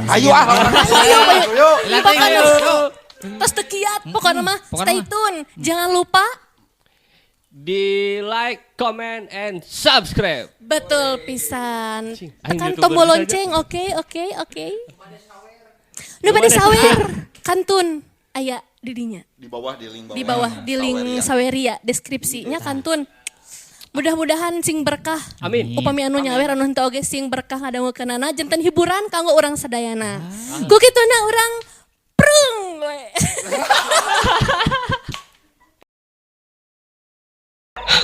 Ayo ah. Ayo, ayo. Ayo. Pokoknya tos teu kiat, pokoknya mah Pokoknya stay mah. tune. Jangan lupa Di like, comment, and subscribe. Betul pisan. Cing, aing Tekan YouTuber tombol saja. lonceng, oke, oke, oke. Nu bade sawer, kantun aya di dinya. Di bawah di link bawah. Di bawah di link Saweria. Saweria deskripsinya kantun. Mudah-mudahan sing berkah. Amin. Upami anu nyawer anu henteu oge sing berkah ngadangukeunana janten hiburan kanggo urang sadayana. Ku kituna urang prung we.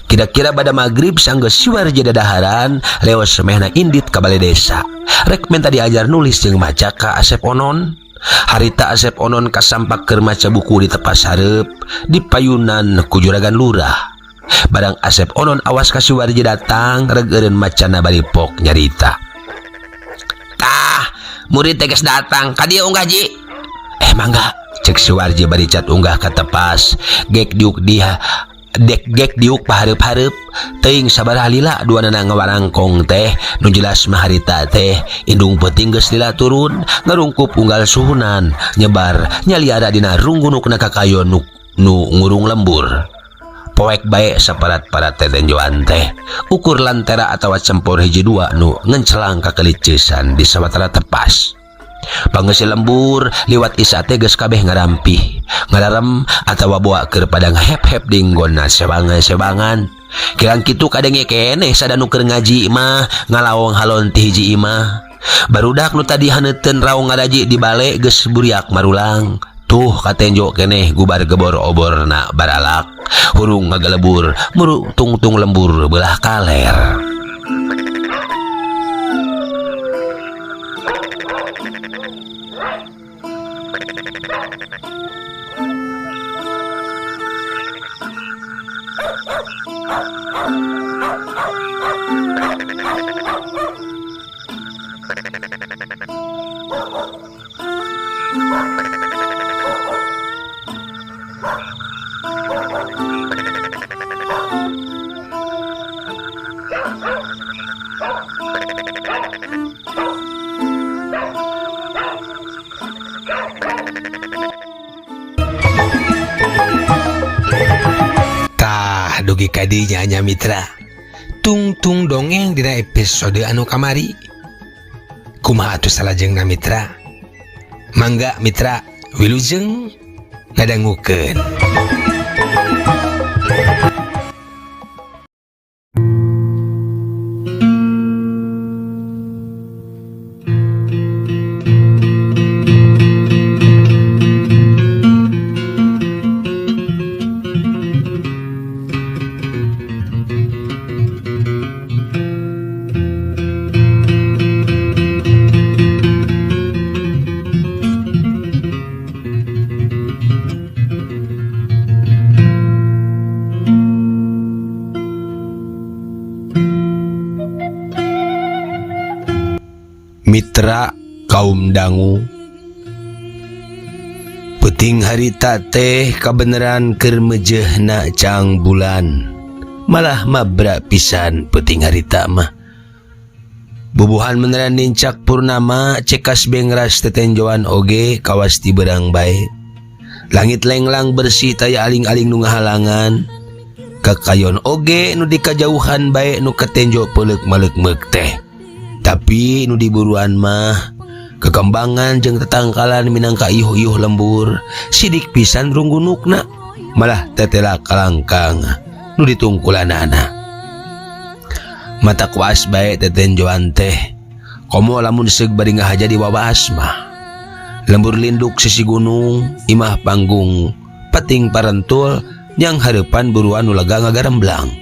Kira-kira pada maghrib sanggeus Siwarji dadaharan leos semehna indit ka bale desa. Rek menta diajar nulis jeung maca ka Asep Onon. Harita Asep Onon kasampak keur maca buku di tepas hareup di payunan ku juragan lurah. Barang Asep Onon awas ka Siwarji datang reg eureun macana bari pok nyarita. Tah, murid teh geus datang ka dieu unggah ji. Mangga cek Siwarji bari cat unggah ka tepas. Gek diuk dia dek gek diuk pahareup-hareup teuing sabaraha lila duanana ngawarangkong teh nu jelas mah harita teh indung peuting geus lila turun ngarungkup unggal suhunan nyebar nyaliara dina runggunukna kakayon nu ngurung lembur. Poek bae saparat-parat tetenjoan teh ukur lantera atawa cempor hiji dua nu ngencelang kakelicesan di sawatara tepas. Pangeusi lembur liwat isa teh geus kabeh ngarampih ngararem atawa boa keur padang hep-hep dinggonna sebangan-sebangan. Kirang kitu kadenge keneh sadanu keur ngaji mah ngalaong halon ti hiji imah. Barudak nu tadi haneuteun raung ngaraji di bale geus buriak marulang. Tuh katenjo keneh gubar gebor oborna baralak hurung ngagelebur muru tungtung lembur belah kaler. Tah dugi ka dinya nya mitra. Tungtung dongeng dina episode anu kamari. Kumaha atuh salajengna mitra? Mangga mitra wilujeng ngadangukeun. Mitra kaum dangu peuting harita teh kabeneran keur mejehna cang bulan malah mabra pisan peuting harita mah. Bubuhan beneran nincak purnama cekas bengras tetenjoan oge kawas ti berang bae. Langit lenglang bersih taya aling-aling nu ngahalangan. Kakayon oge nu dikajauhan bae nu katenjo peuleuk maleuk-meuk teh. Tapi nu diburuan mah kekembangan jeung tetangkalan minangka iuh-iuh lembur sidik pisan runggunukna malah tetela kalangkang nu ditungkulanana. Mata kuas bae tetenjoan teh komo lamun seug bari ngahaja di wawaas mah. Lembur linduk sisi gunung imah panggung peting parentul yang hareupan buruan nu lega ngagaremblang.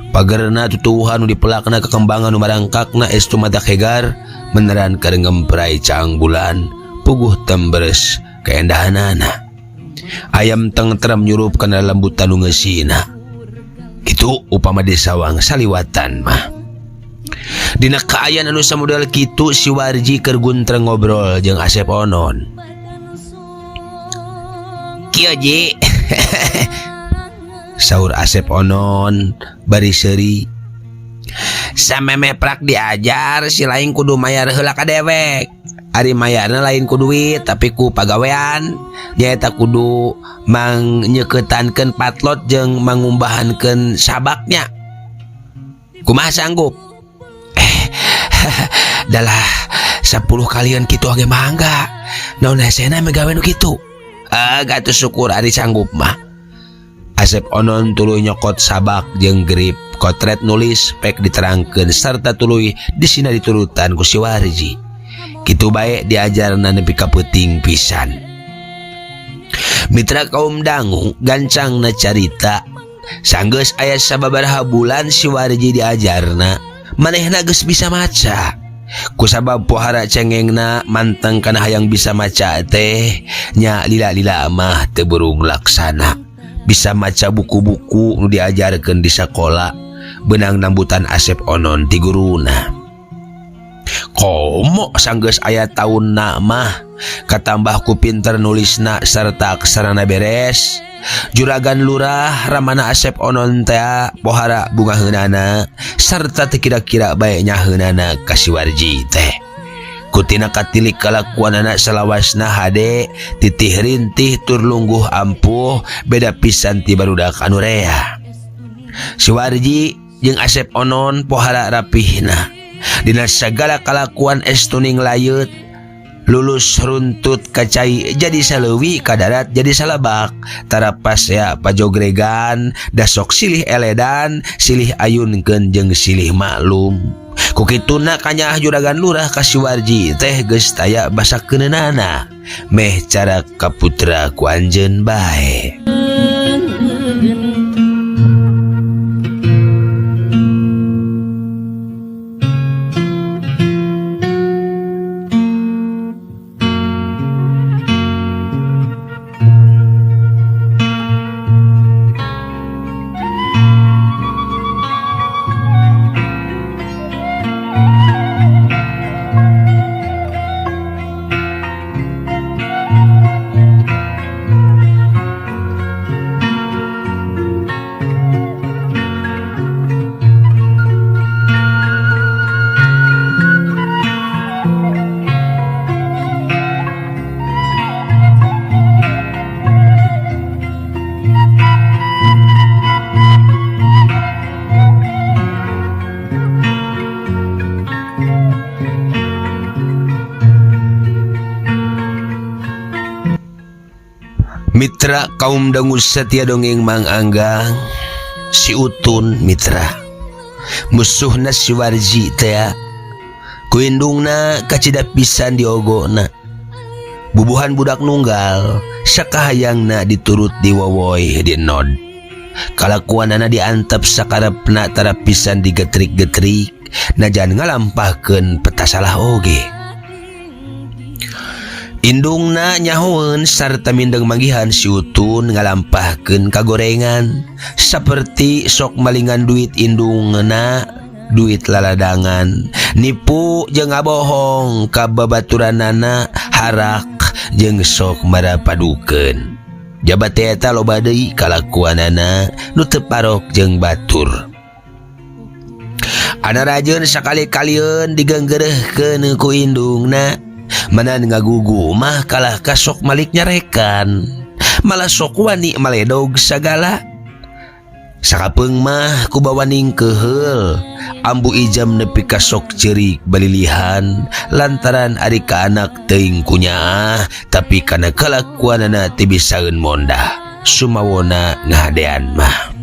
Pagerna tutuwuhan nu dipelakna kekembangan nu marangkakna estu mata hegar beneran keur ngemprai caang bulan puguh temberes keendahanana. Ayam tengtrem nyurup kana lembutan nu ngeusina. Kitu upama disawang saliwatan mah. Dina kaayaan anu samodel kitu si Warji keur guntreng ngobrol jeung Asep Onon. Kieu ji. Saur Asep Onon bari seuri. Samemeh prak diajar si lain kudu mayar heula ka dewek. Ari mayarna lain ku duit tapi ku pagawean. Nyaeta kudu mangnyeukeutankeun patlot jeung mangumbahankeun sabaknya. Kumaha sanggup? Dalah 10 kalian kitu oge mangga. Naon hesena megawe nu kitu? Gatuh syukur ari sanggup mah. Asep Onon tuluy nyokot sabak jeung grip kotret nulis pek diterangkeun sarta tuluy disina diturutan ku si Warji. Kitu bae diajarna nepi ka peuting pisan. Mitra kaum dangu gancangna carita. Sanggeus aya sababaraha bulan si Warji diajarna, manehna geus bisa maca. Kusabab pohara cengengna manteng kana hayang bisa maca teh nya lila-lila mah teu burung laksana. Bisa maca buku-buku nu diajarkeun di sakola benang nambutan Asep Onon ti guruna. Komo sanggeus aya taunna mah katambah ku pinter nulisna sarta aksarana beres. Juragan lurah ramana Asep Onon teh pohara bungaheunana sarta teu kira-kira bae nyaheunana ka si Warji teh. Kutina katilik kalakuanana salawasna hade titih rintih tur lungguh ampuh beda pisan ti barudak anu rea. Si Warji jeung Asep Onon pohara rapihna. Dina sagala kalakuan estuning layeut lulus runtut kacai jadi saleuwi ka darat jadi salabak tarapas ya pajogregan dasok silih eledan silih ayunkeun jeung silih maklum. Kukituna kanyaah juragan lurah ka si Warji teh geus taya basa keuneunana meh cara kaputra ku anjeun bae. Mitra kaum dangu setia dongeng Mang Anggang, si Utun mitra musuhna si Warji teh kuindungna kacida pisan diogona. Bubuhan budak nunggal sakahayangna diturut diwowoy dinod. Kalakuanana diantep sakarepna tara pisan digetrik-getrik najan ngalampahkeun peta salah oge. Indungna nyahoeun sarta mindeng manggihan si Utun ngalampahkeun kagorengan saperti sok malingan duit indungna duit laladangan nipu jeung ngabohong ka babaturanana harak jeung sok marapadukeun. Jabat eta loba deui kalakuanana nu teu parok jeung batur. Anarajeun sakali-kalieun digenggereuhkeun ku indungna. Manan ngagugu mah kalah ka sok malik nyarekan malah sok wani maledog sagala. Sakapeung mah kubawaning keheul ambu ijam nepi ka sok ceurik balilihan lantaran ari ka anak teuing kunyaah tapi kana kalakuanana teu bisaeun mondah sumawona ngahadean mah.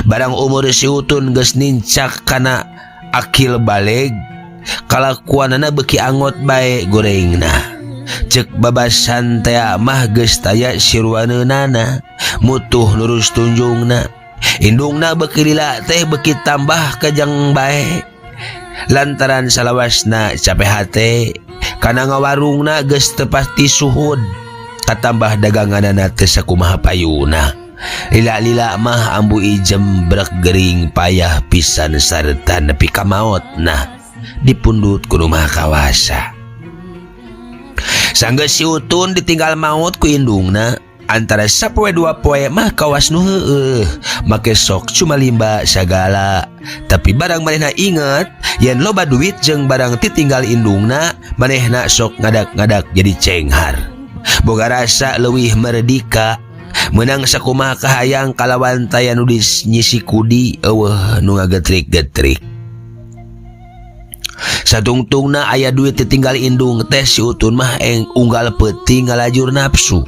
Barang umur si Utun geus nincak kana akil baleg kalakuanana beuki angot bae gorengna. Cek babasan teh mah geus taya sirwaneunana mutuh lurus tunjungna. Indungna beuki lila teh beuki tambah kejeng bae lantaran salawasna cape hate kana ngawarungna geus teu pasti suhud katambah daganganana teu sakumaha payuna. Lila-lila mah ambu ijem brek gering payah pisan sarta nepi ka maotna dipundut ku rumah kawasa. Sanggeus si Utun ditinggal maut ku indungna, Antara sapoe dua poe mah kawas nu heueuh, make sok cumalimba sagala. Tapi barang manehna inget yen loba duit jeung barang titinggal indungna, manehna sok ngadak-ngadak jadi cenghar. Boga rasa leuwih merdika, meunang sakumaha kahayang kalawan taya nu nyisi kudi, euweuh nu ngagetrik-getrik. Satungtungna aya duit ditinggal indung teh, si Utun mah eng unggal peuting ngalajur nafsu.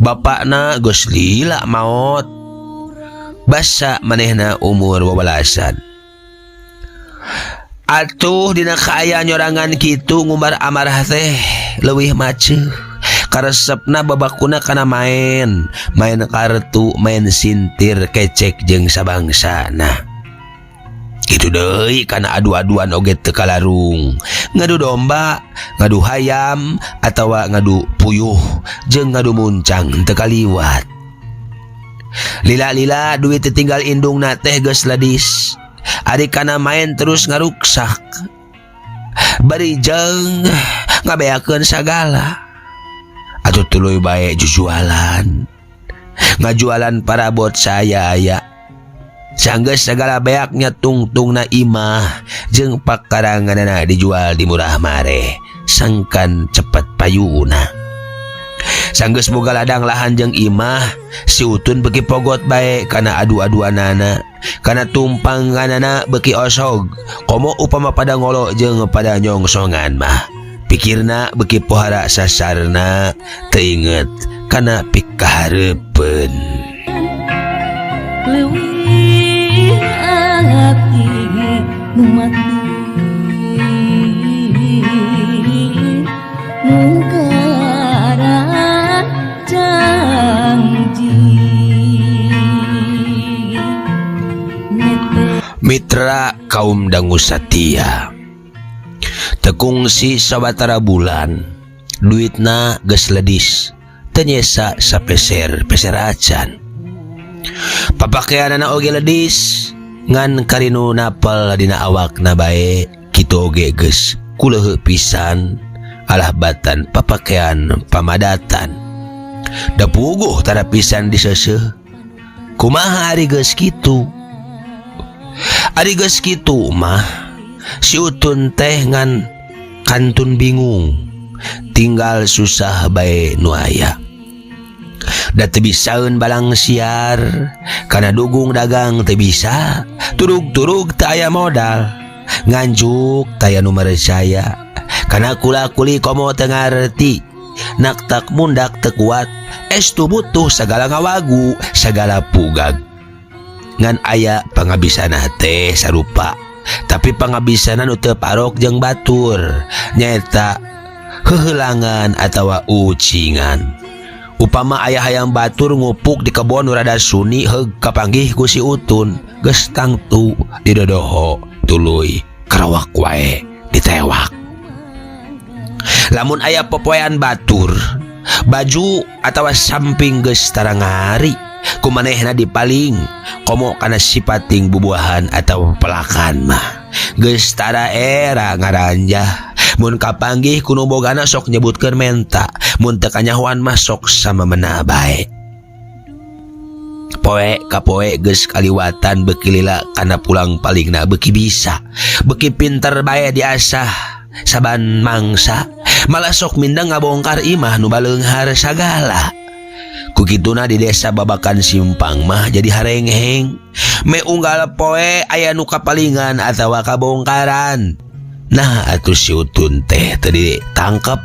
Bapakna geus lila maot basa manehna umur 12-an. Atuh dina kaayaan nyorangan kitu, ngumbar amarah teh leuwih maceuh. Karesepna babakuna kana main main kartu, main sintir, kecek jeung sabangsana. Kitu deui kana adu-aduan oge teu kalarung, ngadu domba, ngadu hayam, atawa ngadu puyuh jeung ngadu muncang teu kaliwat. Lila-lila duit tinggal indungna teh geus ledis. Ari kana main terus ngaruksak, bari jeung ngabeakeun sagala. Atuh tuluy bae jujualan, ngajualan parabot saya aya. Sanggeus sagala beaknya, tungtungna imah jeung pakaranganana dijual di murah mareh sangkan cepet payuna. Sanggeus boga ladang lahan jeung imah, si Utun beuki pogot bae kana adu-aduanana, kana tumpanganana beuki osog. Komo upama pada ngolo jeung pada nyongsongan mah, pikirna beuki pohara sasarna, teu inget kana pikahareupeun. Leuwih ati nu mati mungkaran janji. Mitra kaum dangu satia, teu kungsi sawatara bulan duitna geus ledis, teu nyesa sapeser peser acan. Papakeanana oge ledis, ngan karinu napel dina awakna bae. Kitu oge geus kuleuheuh pisan, alah batan papakean pamadatan da puguh tara pisan diseuseuh. Kumaha ari geus kitu? Ari geus kitu mah si Utun teh ngan kantun bingung, tinggal susah bae nu aya. Da teu bisaeun balang siar kana dugung, dagang teu bisa, turug-turug teu aya modal, nganjuk taya nu percaya, kana kula-kuli komo teu ngarti, naktak mundak teu kuat, estu butuh sagala ngawagu, sagala pugag. Ngan aya pangabisana teh sarupa, tapi pangabisana nu teu parok jeung batur, nyaeta heuheulangan atawa ucingan. Upama aya hayam batur ngupuk di kebon nu rada suni, heug kapanggih ku si Utun, geus tangtu didodoho, tuluy karawak wae ditewak. Lamun aya popoean batur, baju atawa samping geus tarangari ku manehna dipaling. Komo kana sipating bubuahan atau pelakan mah geus tara era ngaranjah. Mun kapanggih ku nu bogana sok nyebutkeun menta, mun teu kanyahoan mah sok sama mena bae. Poe ka poe geus kaliwatan beuki lila kana pulang palingna, beuki bisa, beuki pinter bae diasah saban mangsa. Malah sok mindeng ngabongkar imah nu baleunghar sagala. Ku kituna di desa Babakan Simpang mah jadi harengheng, me unggal poe aya nu kapalingan atawa kabongkaran. Nah, atuh si Utun teh teu ditangkep.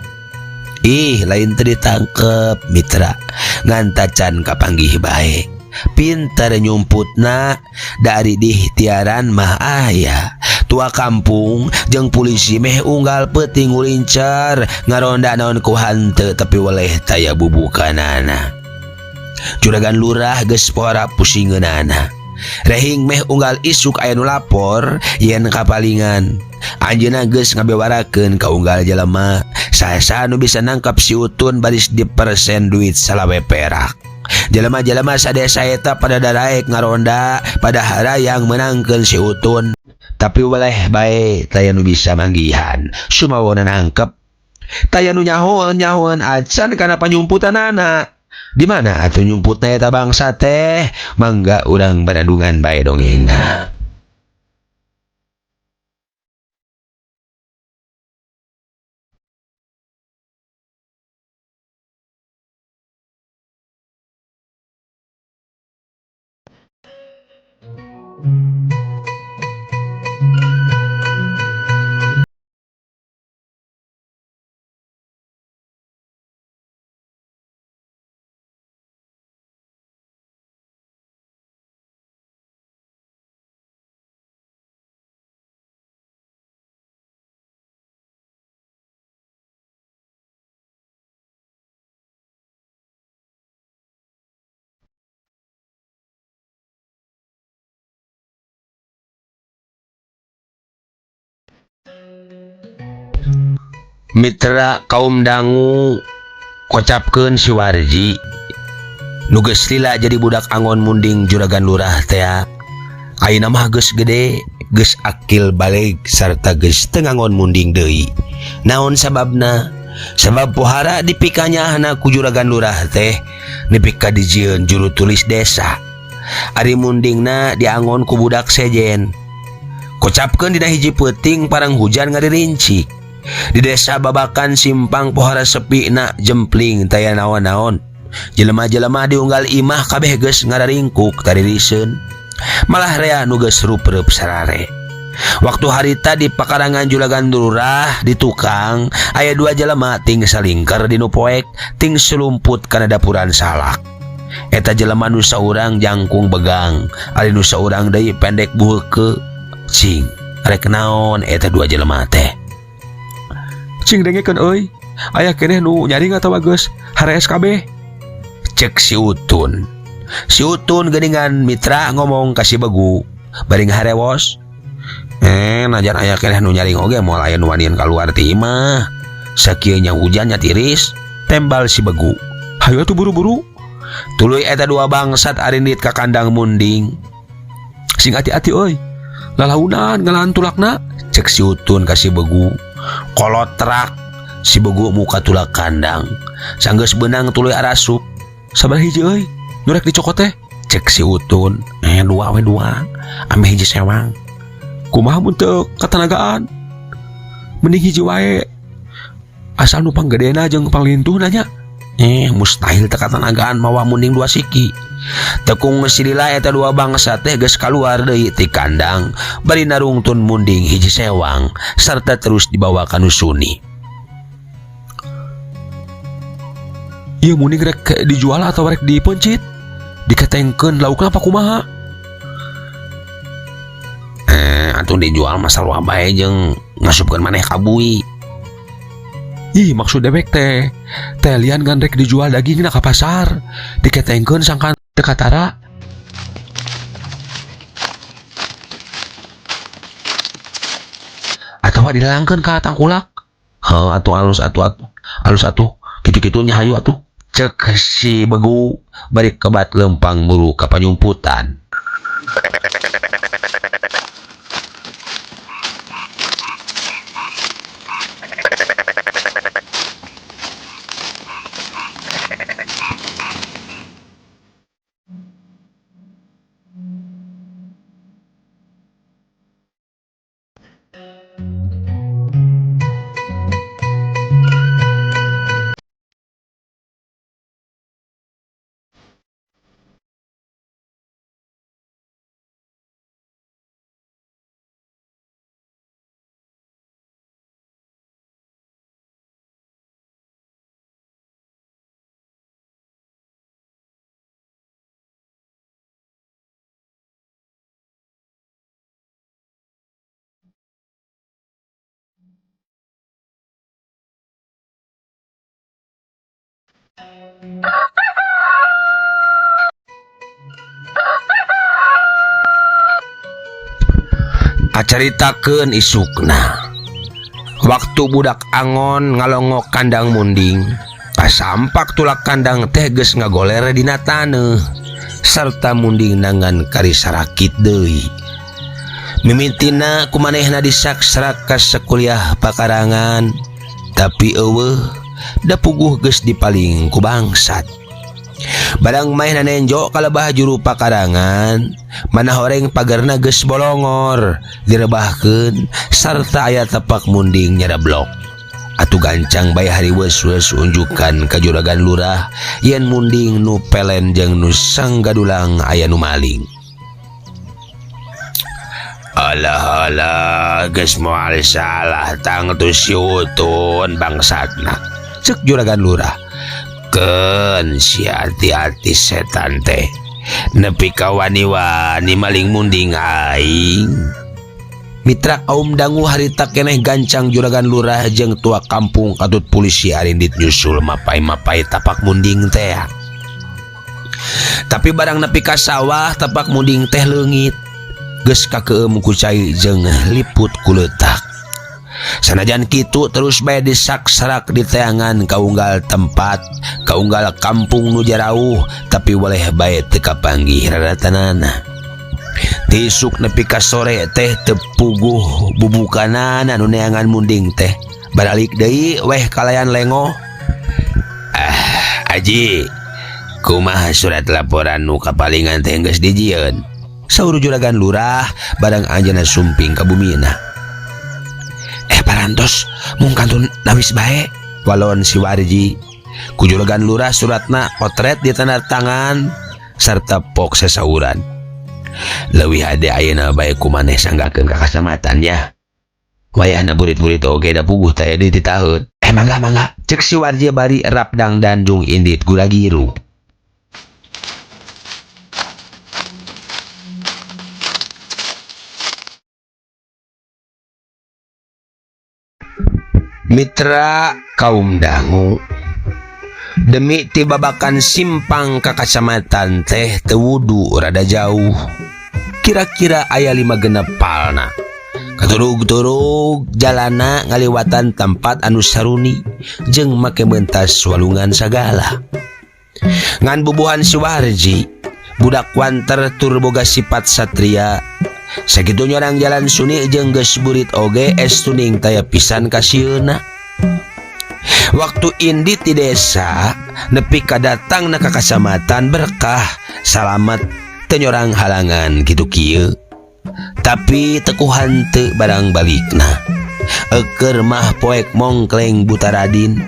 Ih, lain teu ditangkep, mitra, ngan tacan kapanggih bae. Pinter nyumputna dari dihtiaran mah aya. Tua kampung jeung polisi meh unggal peuting ngulincar ngaronda naon ku hanteu, tapi weleh taya bubukanana. Juragan lurah geus pohara pusingeunana. Rehing meh unggal isuk aya nu lapor yen kapalingan. Anjeunna geus ngabewarakeun ka unggal jelema, sasa nu bisa nangkap si Utun baris dipersen duit 25 perak. Jelema-jelema sadesa eta pada daraek ngaronda, pada harayang menangkeun si Utun, tapi weleh bae taya nu bisa manggihan. Sumawona nangkep, taya nu nyahoeun nyahoeun acan kana panyumputanana. Di mana atuh nyumputna eta bangsa teh? Mangga urang banadungan bae dongengna. Mitra kaum dangu kocapkeun si Warji nu geus lila jadi budak angon munding juragan lurah tea. Ayeuna mah geus gede, geus akil balig sarta geus teu ngangon munding deui. Naon sababna? Sabab pohara dipikanyahna ku juragan lurah teh nepi ka dijieun juru tulis desa. Ari mundingna diangon ku budak sejen. Kocapkeun dina hiji peuting parang hujan ngaririncik. Di desa Babakan simpang pohara sepi na jempling taya naon-naon. Jelema-jelema diunggal imah kabeh geus ngararingkuk taririseun. Malah rea nu geus rupreup sarare. Waktu harita di pakarangan juragan lurah di tukang aya dua jelema ting salingker di nu poek ting selumput kana dapuran salak. Eta jelema nu saurang jangkung begang, ari nu saurang deui pendek buheukeun. Cing, rek naon eta dua jelema teh? Cing dengekeun euy, aya keneh nu nyaring atawa geus harees kabeh. Cek si Utun. Si Utun geuningan mitra ngomong ka si Begu bari ngaharewos. Najan aya keneh nu nyaring oge moal aya nu wanian kaluar ti imah. Sakieu nya hujan nya tiris, tembal si Begu. Hayu atuh buru-buru. Tuluy eta dua bangsat arindit ka kandang munding. Sing ati-ati euy, lalaunan ngalahan tulakna. Cek si Utun ka si Begu. Kolotrak si Begu muka tulak kandang. Sanggeus beunang tuluy arasup. Sabaraha hiji euy nu rek dicokot teh? Cek si Utun. Dua we dua. Ameh hiji sewang. Kumaha mun teu katanagaan? Mending hiji wae. Asal nu panggedena jeung panglintuhna nya. Mustahil teu katanagaan mawa munding dua siki. Tekung silila eta dua bangsa teh geus kaluar deui ti kandang bari narungtun munding hiji sewang sarta terus dibawa ka nu suni. Ieu munding rek dijual atau rek dipencit? Diketengkeun laukna apa kumaha? Atuh dijual mah sarua bae jeung ngasupkeun maneh ka bui. Ih, maksud dewek teh, teh lian ngan rek dijual dagingna ka pasar, diketengkeun sangkan teu katara. Atawa dilelangkeun ka tangkulak. Heuh, atuh alus atuh atuh. Alus atuh, kitu-kitu nya hayu atuh. Cek si Begu bari kebat lempang muru ka panyumputan. Acaritakeun isukna. Waktu budak angon ngalongok kandang munding, kasampak tulak kandang teh geus ngagoler dina taneuh sarta munding nangan kari sarakit deui. Mimitina kumanehna disaksrak ka sakuliah pakarangan, tapi eueuh da puguh geus dipaling ku bangsat. Barang manehna nenjo ka lebah juru pakarangan, mana horeng pagerna geus bolongor, direbahkeun sarta aya tapak munding nyarablok. Atuh gancang bae hariweus-weus unjukan ka juragan lurah yen munding nu pelen jeung nu sanggadulang aya nu maling. Alah alah geus moal salah tangtu si Utun bangsatna. Cek juragan lurah. Keun si hati-hati setan teh nepi ka wani-wani maling munding aing. Mitra kaum dangu harita keneh gancang juragan lurah jeung tua kampung katut polisi arindit nyusul mapai-mapai tapak munding teh. Tapi barang nepi ka sawah tapak munding teh leungit. Geus kakeum ku cai jeung liput ku leutak. Sanajan kitu terus bae disaksarak di teangan kaunggal tempat, kaunggal kampung nu jarauh, tapi waleh bae teu kapanggih raratanana. Tisuk nepi ka sore teh teu puguh bubukanana nu neangan munding teh. Baralik deui weh kalayan lengoh. Ah, Aji, kumaha surat laporan nu kapalingan teh geus dijieun? Saur juragan lurah barang anjeunna sumping ka bumina. Parantos mung kantun nawis bae walon si Warji. Ku juragan lurah suratna potret di tanda tangan sarta pok sesauran. Leuwih hade ayeuna bae ku maneh sanggakeun ka kacamatan nya. Wayahna burit-burit oge da puguh teh di titaheun. Mangga mangga cek si Warji bari rap dangdan jung indit guragiru. Mitra kaum dangu demi ti babakan simpang ka kacamatan teh teu wudu rada jauh, kira-kira aya 5 genep palna. Katurug-turug jalana ngaliwatan tempat anu saruni jeung make mentas walungan sagala. Ngan bubuhan si Warji budak wanter tur boga sifat satria. Sakitu nyorang jalan suni jeung geus burit oge es tuning taya pisan kasieuna. Waktu indit di desa nepi ka datangna ka kacamatan berkah salamet teu nyorang halangan kitu kieu. Tapi tekuhan teu barang balikna. Eukeur mah poek mongkleng butaradin.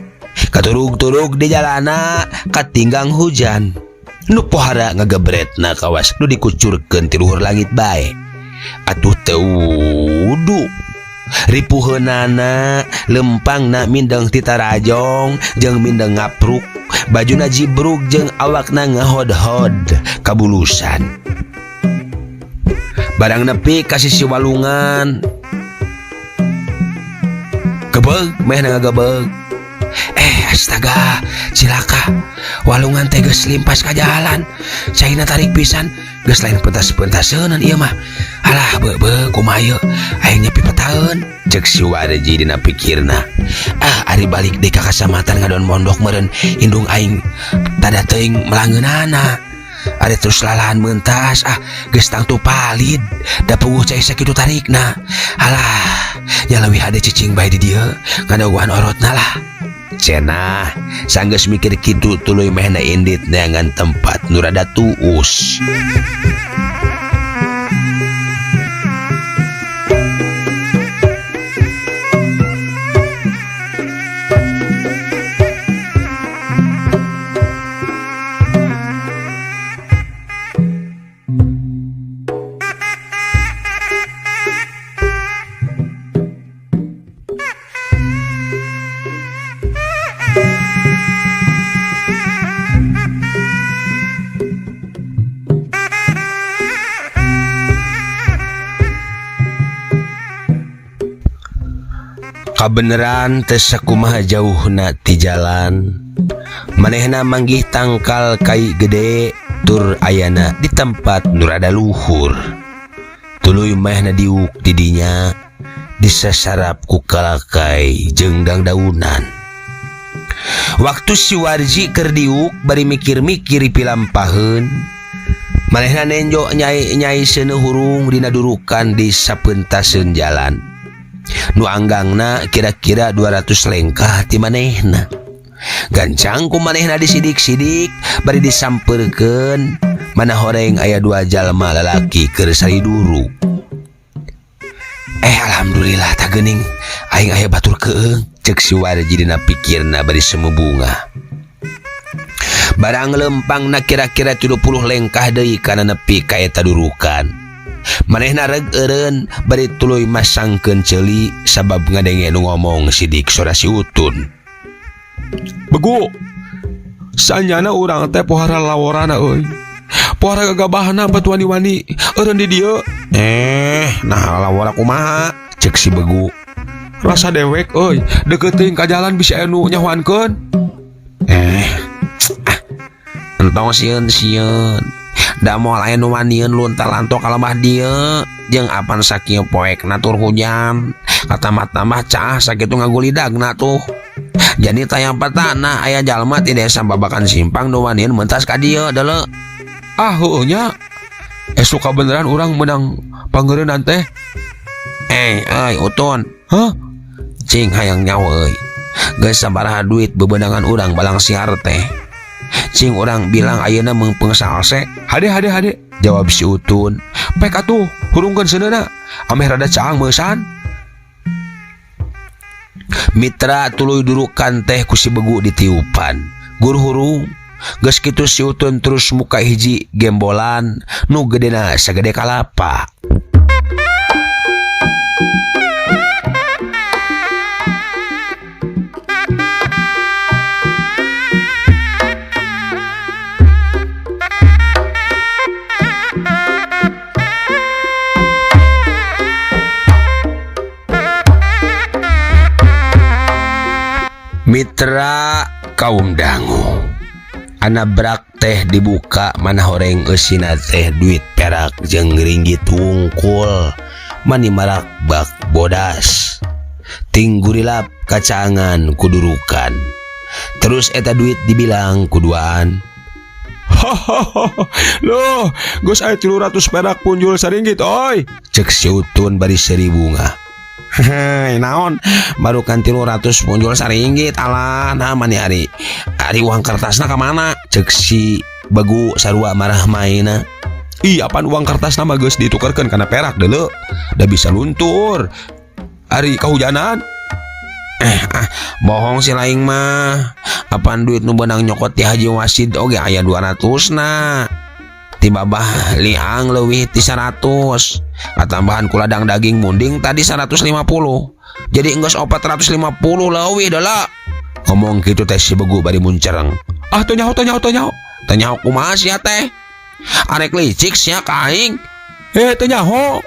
Katurug-turug di jalana katinggang hujan. Nu pohara ngagebretna kawas nu dikucurkeun ti luhur langit bae. Atuh teu wudu. Ripuheunana lempangna mindeng ti tarajong jeung mindeng ngapruk, bajuna jibruk jeung awakna ngahodhod kabulusan. Barang nepi ka sisi walungan. Gebeg mehna ngagebeg. Astaga, cilaka. Walungan teh geus limpas ka jalan. Caina tarik pisan, geus lain pentas-pentaseunan ieu mah. Alah, beubeuk kumaha ieu? Aing nyepi petaeun. Cek si Warji dina pikirna. Ah, ari balik deui ka kacamatan ngadon mondok meureun indung aing tada teuing melangeunana. Ari terus lalahan mentas, ah geus tangtu palid. Da puguh cai sakitu tarikna. Alah, nya leuwih hade cicing bae di dieu, ngadaguan orotna lah. Cenah, sanggeus mikir kitu tuluy mehna indit neangan tempat nu rada tuus. Kabeneran teh sakumaha jauhna ti jalan. Manehna manggih tangkal kai gede tur ayana di tempat nu rada luhur. Tuluy manehna diuk di dinya disasarap ku kalakai jeung dangdaunan. Waktu si Warji keur diuk bari mikir-mikir pilampaheun, manehna nenjo nyai-nyai seuneu hurung dina durukan di sapeuntaseun jalan. Nu anggangna kira-kira 200 lengkah ti manehna. Gancang ku manehna disidik-sidik bari disampeurkeun mana horeng aya dua jalma lalaki keur sariduru. Alhamdulillah tah geuning aing aya batur keung, cek si Warji dina pikirna bari semu bunga. Barang lempangna kira-kira 70 lengkah deui kana nepi ka eta durukan. Manehna reg eureun bari tuluy masangkeun ceuli sabab ngadenge nu ngomong sidik sora si Utun. Begu. Sanyana urang teh pohara laworana euy. Pohara gagabahna batu wani-wani eureun di dieu. Nah lawora kumaha? Cek si Begu. Rasa dewek euy, deukeut teuing ka jalan bisa anu nyahoankeun. Entong sieun-sieun. Da moal aya nu wanieun lunta-lanto ka lemah dieu jeung apan sakieu poek natur hujan. Katambah-tambah caah sakitu ngagulidagna tuh. Jadi tayang petana aya jalma ti desa Babakan Simpang nu wanieun mentas ka dieu deuleu. Ah heueuh nya. Esuk kabeneran urang menang pangeureunan teh. Euy Utun. Hah? Cing hayang nyawa euy. Geus sabaraha duit bebenangan urang balang siar teh. Cing urang bilang ayeuna meungpeung salse. Hade hade hade, jawab si Utun. Pek atuh, hurungkeun seuneuna. Ameh rada caang meusan. Mitra tuluy durukan teh ku si Begu ditiupan. Gur hurung. Geus kitu si Utun terus muka hiji gembolan nu gedena sagede kalapa. Mitra kaum dangu anabrak teh dibuka mana horeng eusina teh duit perak jeung ringgit wungkul mani marak bak bodas tinggurilap kacangan kudurukan terus eta duit dibilang kuduaan. Loh, geus aya 300 perak punjul saringgit oi, cek si Utun bari seuri bunga. Hei, naon baru kan 300 punjul saringgit alah nah mani ari ari uang kertasna ka mana, cek si Begu sarua marah maina. Ih, apaan uang kertasna mah geus ditukerkeun kana perak deuleu, da bisa luntur ari kahujanan. Bohong si laing mah, apaan duit nu beunang nyokot ti Haji Wasid oge aya 200 na. Ti babah liang leuwih ti 100. Katambahan ku ladang daging munding tadi 150. Jadi enggeus 450 leuwih deuleu. Ngomong kitu teh si Begu bari muncereng. Ah teu nyaho teu nyaho teu nyaho. Teu nyaho kumaha sia teh? Arek licik sia ka aing. Teu nyaho.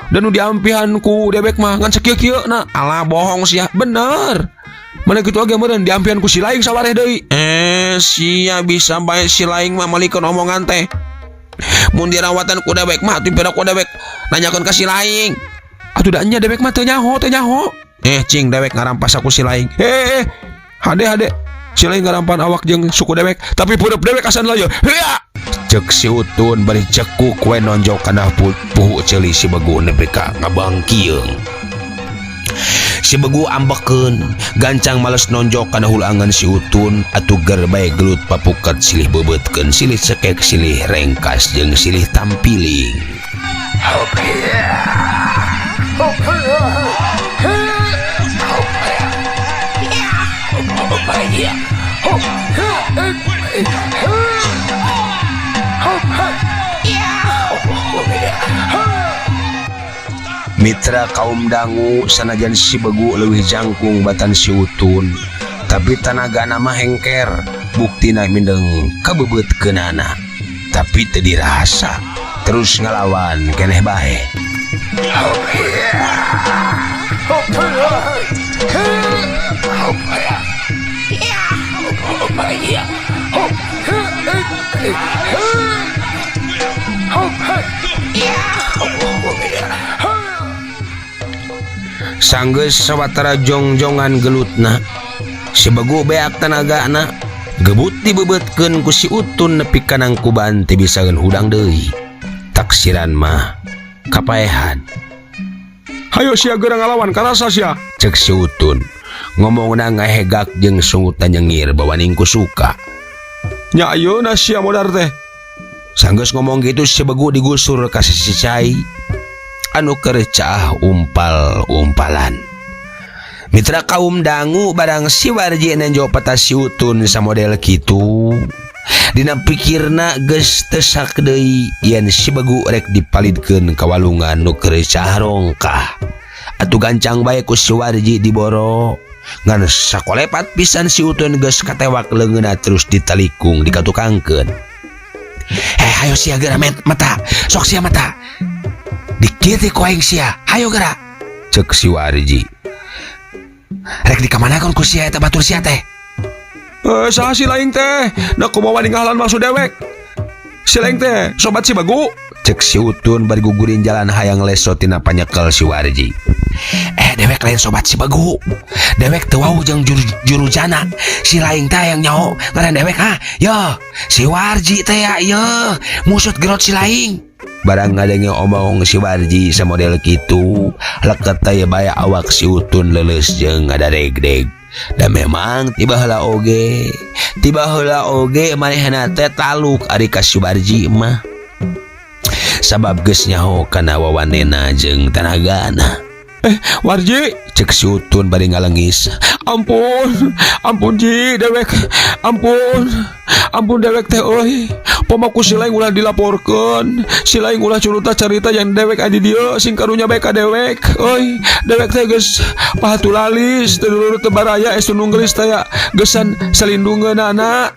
Dan nu diampihan ku dewek mah ngan sakieu-kieu na. Alah bohong sia. Bener. Mana kitu oge meureun diampihan ku si laing sawareh deui. Sia bisa bae si laing mah malikeun omongan teh. Mun dirawatan ku dewek mah atuh pira ku dewek nanyakeun ka si laing. Atuh da nya dewek mah teu nyaho, teu nyaho. Cing dewek ngarampas aku si laing. Hade hade. Si laing ngarampan awak jeung suku dewek, tapi pureup dewek asan lah ye. Hea! Cek si Utun bari cekuk we nonjok kana puhu ceuli si Begu nepi ka ngabangkieung. Si Begu ambekeun, gancang males nonjok kana hulangan si Utun atuh ger bae gelut papukat silih beubeutkeun, silih cekek, silih rengkas jeung silih tampiling. Mitra kaum dangu sanajan si Begu leuwih jangkung batan si Utun, tapi tanagana mah hengker, buktina mindeng kabebeutkeunana, tapi teu dirasa, terus ngalawan keneh bae. Sanggeus sawatara jongjongan gelutna, si Begu beak tanagana, gebut dibebeutkeun ku si Utun nepi ka nangkuban teu bisaeun hudang deui. Taksiran mah kapaehan. Hayo sia geura ngalawan karasa sia, cek si Utun. Ngomongna ngahegak jeung sungutan nyengir bawaning ku suka. Nya ayeuna sia modar teh. Sanggeus ngomong gitu si Begu digusur ka sisi cai anu keur caah umpal-umpalan. Mitra kaum dangu barang si Warji nenjo peta si Utun samodel kitu. Dina pikirna geus teu sak deui yen si Begu rek dipalidkeun ka walungan nu keur caah rongkah. Atuh gancang bae ku si Warji diboro. Ngan sakolepat pisan si Utun geus katewak leungeunna terus ditalikung dikatukangkeun. Hayo sia geura mata, sok sia mata. Dikiti ku aing sia, hayo geura. Cek si Warji. Rek dikamanakeun ku sia eta batur sia teh? Saha si laing teh? Da kumaha wani ngahalan maksud dewek? Si laing teh sobat si Begu. Cek si Utun bari gugurin jalan hayang leso tina panyekel si Warji. Dewek lain sobat si Begu. Dewek teu wau jeung jurujana. Si laing teh hayang nyaho ngaran dewek ha. Yo, si Warji teh ya, yo, musut gerot si laing. Barang ngadenge omong si Warji samodel kitu, leket teh bae awak si Utun leuleus jeung ngadaregdeg. Da memang tiba heula oge manehna teh taluk ari ka si Warji mah. Sabab geus nyaho kana wawanena jeung tanagana. Warji, cek si Utun bari ngalengis. Ampun, ampun ji dewek, ampun, ampun dewek teh euy. Pamaku si laing ulah dilaporkeun, si laing ulah curuta carita yang dewek adi dieu sing karunya bae ka dewek euy. Dewek teh geus pahatulalis, teu dulur teu baraya es nunggelis teh ya geusan salindungeunana.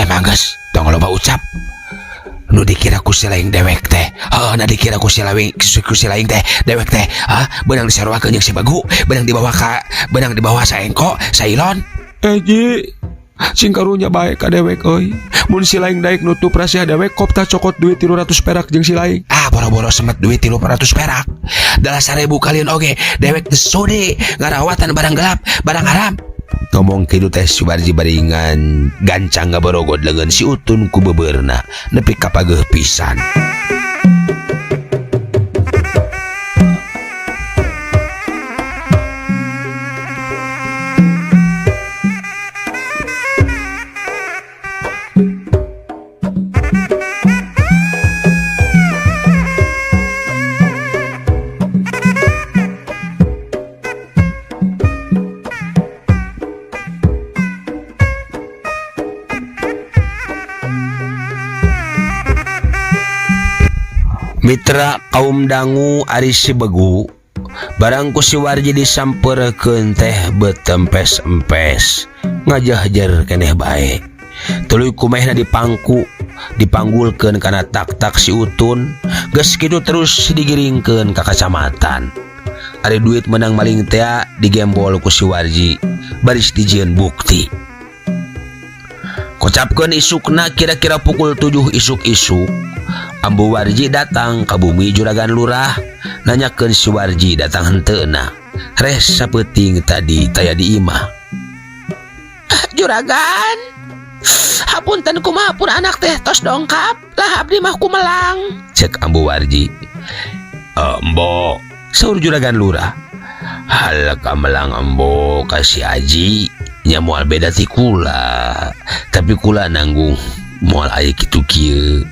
Mangges, tong loba ucap. Nu dikira ku si laing dewek teh. Heuh, na dikira ku si laing, ku si laing teh, dewek teh. Hah, beunang disaruakeun jeung si Begu, beunang dibawa ka, beunang dibawa saengko, sailon. Ji, sing karunya bae ka dewek euy. Mun si laing daek nutup rahasia dewek kopta cokot duit 300 perak jeung si laing. Ah, boro-boro semet duit 300 perak. Dalah 1000 kalian oge, dewek teh sode ngarawatan barang gelap, barang haram. Ngomong kitu teh si Warji baringan gancang ngaborogod leungeun si Utun ku bebeurna nepi ka pageuh pisan. Mitra kaum dangu ari si Begu barang ku si Warji disampeurkeun teh betempes-empes ngajahjer keneh bae. Tuluy kumehna dipangku dipanggulkeun kana tak-tak si Utun geus kitu terus digiringkeun ka kacamatan. Ari duit menang maling tea digembol ku si Warji baris dijieun bukti. Kocapkeun isukna kira-kira pukul 7 isuk-isuk Ambu Warji datang ka bumi Juragan Lurah nanyakeun si Warji datang henteuna. Reh sapeuting tadi taya di imah. Juragan, hapunten kumaha pun anak teh tos dongkap lah abdi mah kumelang. Cek Ambu Warji. Embo, saur Juragan Lurah. Hal kamelang embo ka si Aji nya moal beda ti kula, tapi kula nanggung moal aya kitu kieu.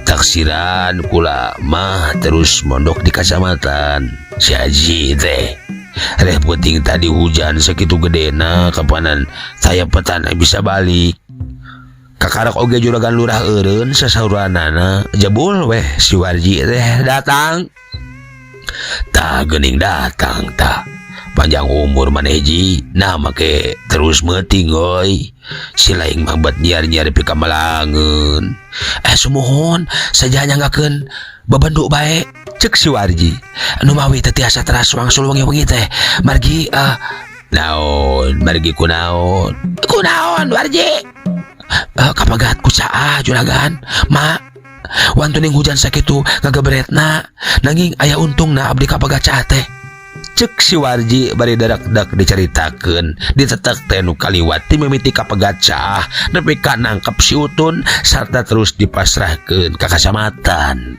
Taksiran kula mah terus mondok di kacamatan si Aji teh. Reh penting tadi hujan sakitu gedena kapanan saya petan bisa balik. Kakarak oge Juragan Lurah eureun sasauranana jebul weh si Warji teh datang. Tah geuning datang tah. Panjang umur maneh ji, nah make terus meuting euy. Si laing mah bet nyiar-nyiar pika melangeun. Sumuhun saja nyanggakeun babenduk bae cek si Warji. Nu mawi teh tiasa teras wangsul wengi-wengi teh. Margi naon, margi kunaon? Kunaon Warji? Kapagat ku saah juragan, ma. Wantuning hujan sakitu ngagebretna, nanging aya untungna abdi kapagat caah teh. Cek si Warji bari darak-dak dicaritakeun, ditetek teh nu kaliwat ti mimiti kapegat caah nepi ka nangkep si Utun sarta terus dipasrahkeun ka kacamatan.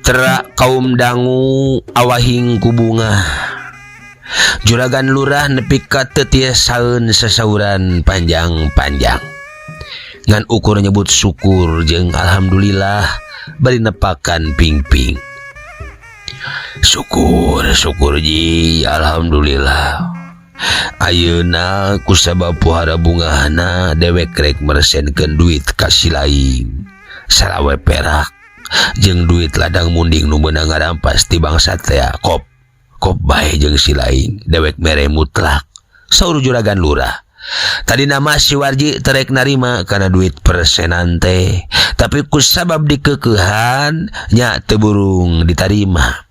Mitra kaum dangu awahing ku bungah. Juragan Lurah nepi ka teu tiasaeun sasauran panjang-panjang. Ngan ukur nyebut syukur jeung alhamdulillah bari nepakan pingping. Syukur, syukur ji, alhamdulillah. Ayeuna kusabab pohara bungahna dewek rek meresenkeun duit ka si laing. Salawe perak jeung duit ladang munding nu meunang ngarampas ti bangsa teh kop. Kop bae jeung si laing, dewek mere mutlak. Saur Juragan Lurah. Tadi nama si Warji terek narima karena duit persenan teh, tapi kusabab dikekeuhan nya teu burung ditarima.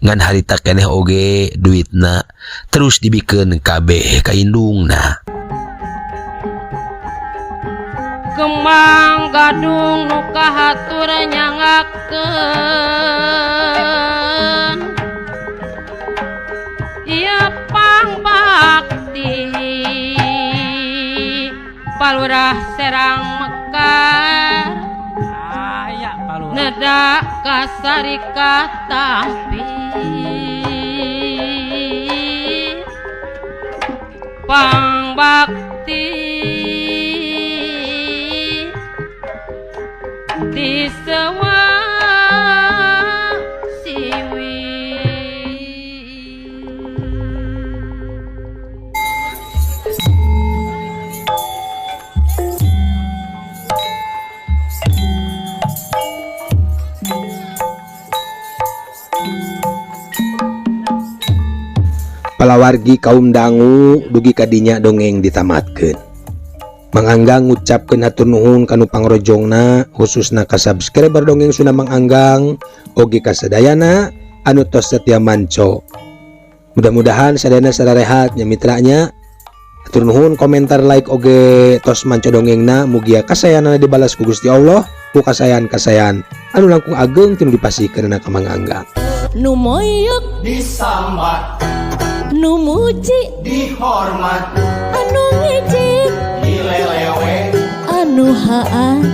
Ngan harita keneh oge duitna terus dibikeun kabeh ka indungna. Kembang gadung nu kahatur nyangakeun ieu pangbakti Palurah Serang Mekar Aya Palurah. Neda kasarikat tampi pangbakti di sewa siwi. Palawargi kaum dangu dugi kadinya dongeng ditamatkeun. Mang Anggang ngucapkeun hatur nuhun kanu pangrojongna khususna ka subscriber dongeng Sunda Mang Anggang oge ka sadayana anu tos setia manco. Mudah-mudahan sadayana sararehat nya mitranya. Hatur nuhun komentar like oge tos manco dongengna mugia kasayanana dibalas ku Gusti Allah ku kasayan-kasayan anu langkung ageng tinu dipasihkeunana ka Mang Anggang. Nu moyok disambat, nu muji dihormat, anu ngejek dilelewe, anu haan